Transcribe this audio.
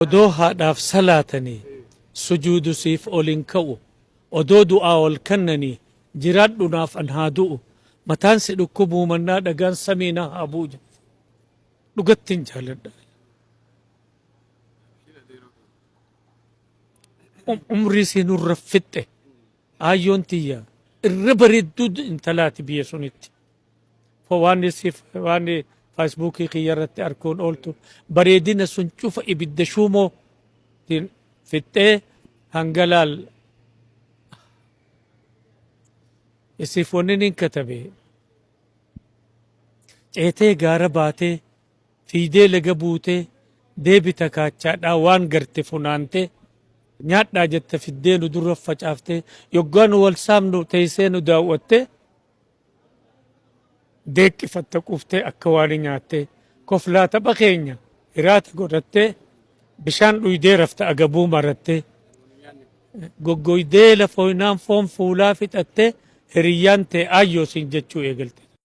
Odoo haadhaaf salaatanii sujuudu siif ol hin ka'u Odoo du'aa wal kannanii jiraadhu naaf an haa du'u Mataan si dhukkubuu mannaa dhagaan samii na haa bu'u jette. Dhugattin jaaladha. Umrii sii nurra fixxe. Aayyoon tiyya irra bareedduu intalaati biyya sunitti. Waan siif waan faasbuukii kiyya irratti arkuun ooltu bareedina sun cufa ibidda shuumoo fixxee hanga laal isiif wanni nin katabe ceetee gaara baatee fiidee laga buutee deebita kaachaadhaa waan garte funaantee nyaadhaa jette fiddee nu dura facaaftee yoggaa nu wal saamnu teessee nu daawwattee deeqqifatta quuftee akka waan nyaattee koflaa tapha keenya hiraata godhattee bishaan dhuydee rafta agabuu marattee goggoydee lafooynaan foon fuulaa fixattee hiriyyaan tee aayyoo siin jechuu eegalte.